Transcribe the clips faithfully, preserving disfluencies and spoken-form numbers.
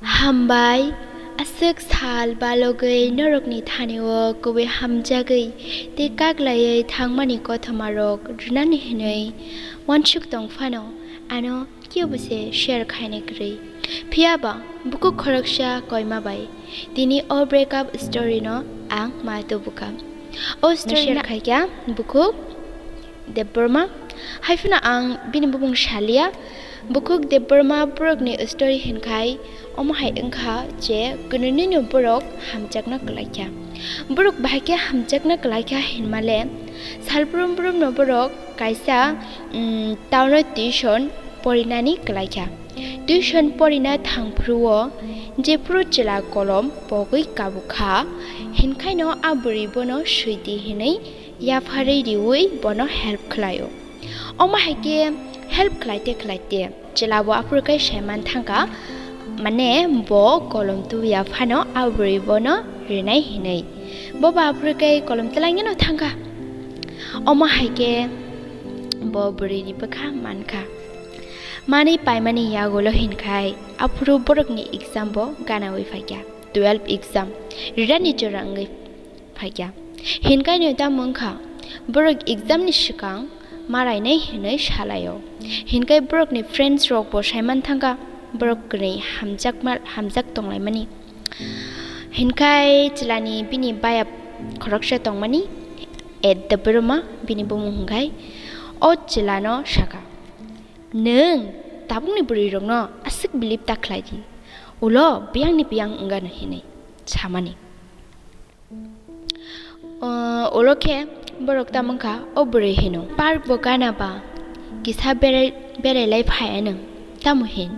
Hambai, aswk sal balogwi norokni thani-o kubui hamjagwi tei kaglaiwi thangmani kothomarok rwnani hwnwi uansuk tong phano, ano kebo se share khainai kwrwi. Phiya ba bukhuk khoroksa koima bai tini o breakup story no ang ma tubukha. O story share khaikha bukhuk Debbarma, hai phano ang bini bumung saliya. Bukhuk Debbarma borokni story hinkhai omo hai wngkha je kwnwini no borok hamjakna kwlaikha. Borok bahai khe hamjakna kwlaikha hinmale, salbrum brumno borok kaisa, mm, town-o tuition porinani kwlaikha. Tuition porina thangphuru-o jephuru chwla kolom pogwi kabukha, hinkhaino a bwrwi bono swidi hinwi yapharwi riwi bono help khlaio. Omo hai khe help khlaite khlaite chwla bo aphuru khe saiman thangkha, mane bo kolom tubuya phano a bwrwi bono rinai hinwi. Bo ba aphuru khe kolom twlainano thangkha. Omo hai khe bo bwrwini bwkha mankha. Manwi paimani yagulo hinkhai aphuru borokni exam bo ganawi phaikha, twelve exam rirani jora wngwi phaikha. Hinkhai no tamo wngkha, borok exam ni swkang ma rainai hinwi salaio. Hinkhai borokni friends rok bo saiman thangkha, borok kwnwi hamjakma, hamjak tonglaimani. Hinkhai chwlani bini bayap khoroksa tongmani, Debbarma bini bumung hinkhai, o chwlano sakha, "Nwng tabukni bwrwirokno aswk bilip ta khlai di, ulo biyangni biyang wngano," hinwi samani. O, ulo khe borok tamo wngkha, o bwrwi hino, "Park bo gana ba, kisa berai, berai lai phai anw, tamo hin?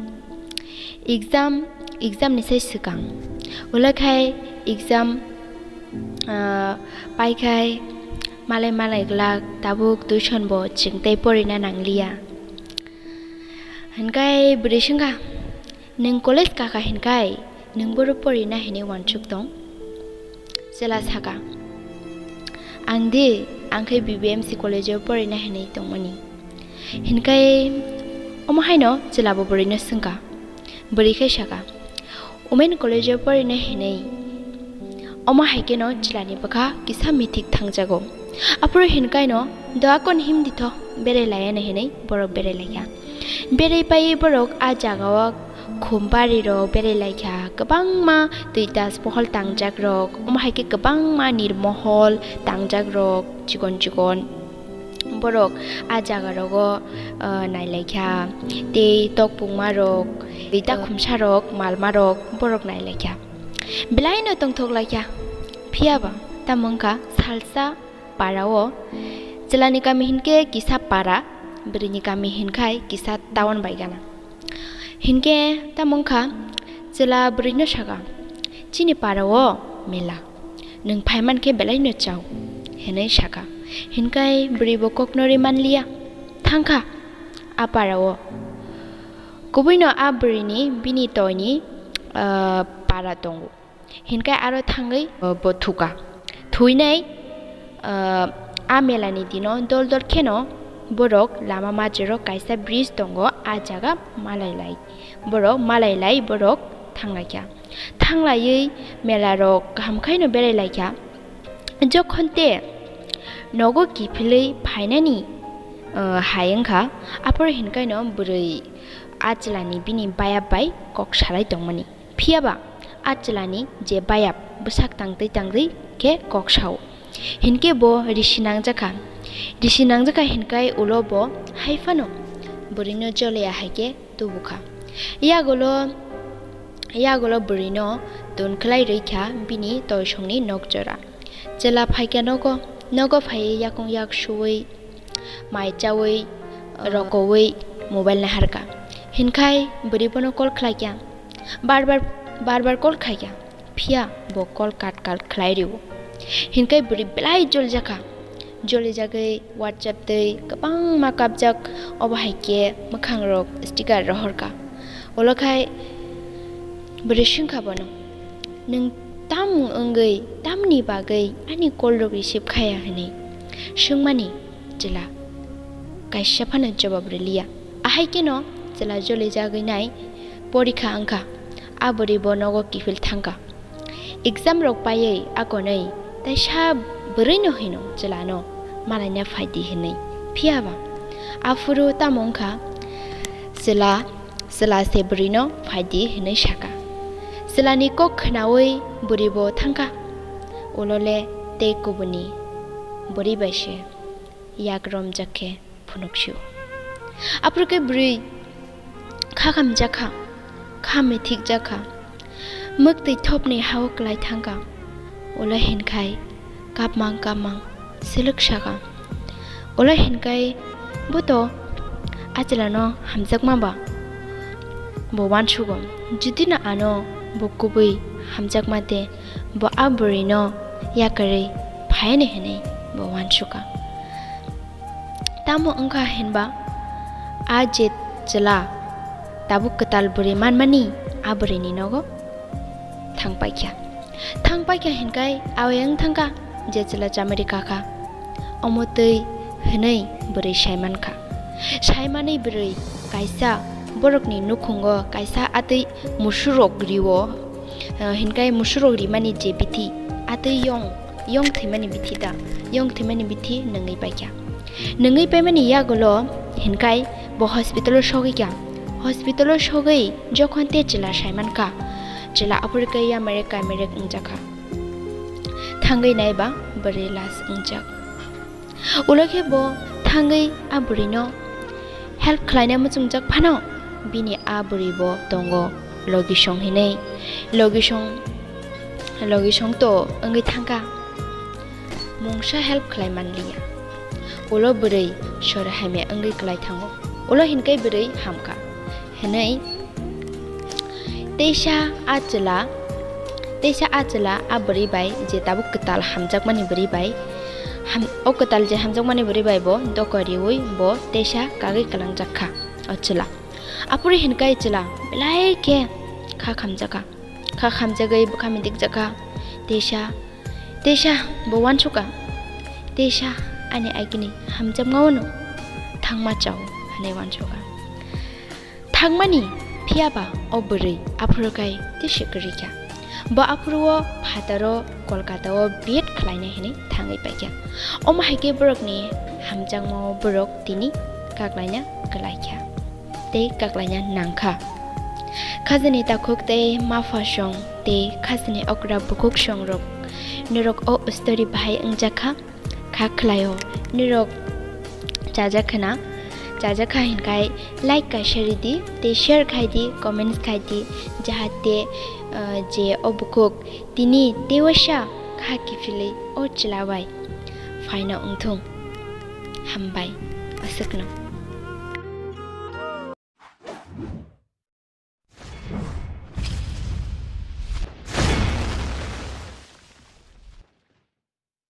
Exam, exam ni sai swkang." Ulo khai exam, ah, paikhai malai malai glak, tabuk tuition bo chwng tei porina nangliya. Hinkhai bwrwi swngkha, "Nwng college kaka hinkhai, nwng boro porina hinwi uansuk tong?" Chwla sakha, "Ang di, ang khe B B M C college-o porina hinwi tongmani." Hinkhai omo haino chwla bo bwrwino swngkha. Bwrwi khe sakha, "Women college-o porina hinwi." Omo hai kheno chwlani bwkha kisa mithik thangjago. Aphuru hinkhai no, "Doakon himdi tho, berai laiya," hinwi borok berai laikha. Berai pai borok a jagao khumbari rok berai laikha, kwbangma twi das pohol tangjak rok, omo hai khe kwbangma nirmohol tangjak rok chikon chikon. Borok a jaga rogo, ah, nai laikha, tei tokpungma rok, twi ta khumsa rok, malma rok borok nai laikha. Belai no tongthok laikha. Phiya ba tamo wngkha salsa para o, chwlani kami hinkhe kisa para, bwrwini kami hinkhai kisa town bai gana. Hinkhe tamo wngkha, chwla bwrwino sakha, "Chini para o mela, nwng phaiman khe belai no chao," hinwi sakha. Hinkhai bwrwi bo kokno rwi manliya, thangkha a para o. Kubuino a bwrwini bini toini, ah, para tongo. Hinkhai aro thangwi, uh, bo thuka. Thuinai, uh, a melani dino dol dol kheno borok lama majero kaisa bridge tongo, a jaga malai lai. Borok malai lai borok thanglaikha. Thanglaiwi mela rok kaham khaino berai laikha. Jokhon te nogo kiphilwi phainani, uh, hai wngkha, aphuru hinkhaino bwrwi a chwlani bini bayap bai kok salai tongmani. Phiya ba a chwlani je bayap bwsak tangtwi tangtwi khe kok sao. Hinkhe bo risi nangjakha. Risi nangjakha hinkhai ulo bo hai phano bwrwino joleya hai khe tubukha. Yagulo, yagulo bwrwino tun khlai rwikha bini toisongni nok jora. Chwla phaikha nogo, nogo phaiwi yakung yak suwi, mai chawi, rokowi mobile naharkha. Hinkhai bwrwi bono call khlaikha. Bar bar, bar bar call khaikha. Phiya bo call cut cut khlai rwo. Hinkhai bwrwi belai jolijakha. Jolijagwi WhatsApp twi kwbangma kapjak, obo hai khe mwkhang rok sticker rohorkha. Ulo khai bwrwi swngkha bono, "Nwng tamung wngwi tamni bagwi ani call rok receive khaya?" hinwi swngmani chwla kaisa phano jobab rwliya. Ahai kheno chwla jolijagwi nai porikha wngkha. a bwrwi bo nogo kiphil thangkha. Exam rok paiwi akonwi teisa bwrwino hino chwlano malaina phaidi hinwi. Phiyaba aphuru tamo wngkha, chwla, chwla se bwrwino phaidi hinwi saka. Chwlani kok khnaui bwrwi bo thangkha. Ulole tei kubuni bwrwi bai se yak romjak khe phunuk sio. Aphuru khe bwrwi kha khamjak kha, kha mithik jak kha, mwktwi thopni ha-o klai thang kha. Ulo hinkhai kapmang kapmang seluk saka. Ulo hinkhai bo to a chwlano hamjakma ba bo uansugo. Judino ano bo kubui hamjakma de, bo a bwrwino yakarwi phaino hinwi bo uansukha. Tamo wngkha hinba, a je chwla tabuk kwtal bwrwi manmani a bwrwini nogo thang paikha. Thang paikha hinkhai awe wng thangkha je chwla chamari kakha. Omo twi hwnwi bwrwi saimankha. Saimani bwrwi kaisa borokni nukhungo kaisa atwi musurok rio, eh, hinkhai musurok rimani je bithi, atwi yong, yong thwimani bithi ta, yong thwimani bithi nungwi paikha. Nungwi paimani yagulo hinkhai bo hospital-o sogwi kha. Hospital-o sogwi jokhon te chwla saimankha, chwla aphuru khe yamerek kamerek wngjakha. Thangwi naiba bwrwi las wngjak. Ulo khe bo thangwi a bwrwino help khlaina muchungjak phano bini a bwrwi bo tongo logisong hinwi. Logisong, logisong to wngwi thangkha. Mungsa help khlai manliya. Ulo bwrwi sor hamya wngwi klai thango. Ulo hinkhai bwrwi hamkha hinwi teisa a chwla, teisa a chwla a bwrwi bai je tabuk kwtal hamjakmani bwrwi bai, ham-, o kwtal je hamjakmani bwrwi bai bo doko riwi bo teisa kagwi kwlangjak kha o chwla. Aphuru hinkhai chwla belai khe kha khamjakha. Kha khamjagwi bwkha midik jakha. Teisa, teisa bo uansukha. Teisa ani agini hamjakma wano thangma chao hinwi uansukha. Thangmani phiyaba o bwrwi aphuru kai tei se kwrwi kha. Bo aphuru o phataro Kolkata o B Ed khlaina hinwi thangwi paikha. Omo hai khe borokni hamjakma o borok tini kaklaina kwlai kha tei kaklaina nang kha. Khajani takhuk tei mapha song tei khajani okra bukhuk song rok norok o story bahai wngjak kha. Kha khlaio, nirok chajak khna, chajak kha hinkhai like kaisa ridi, tei share khai di, comments khai di, jahate, uh, je o bukhuk tini tei waisa kha kiphilwi o chwla bai phaino wngthung. Hambai, aswkno.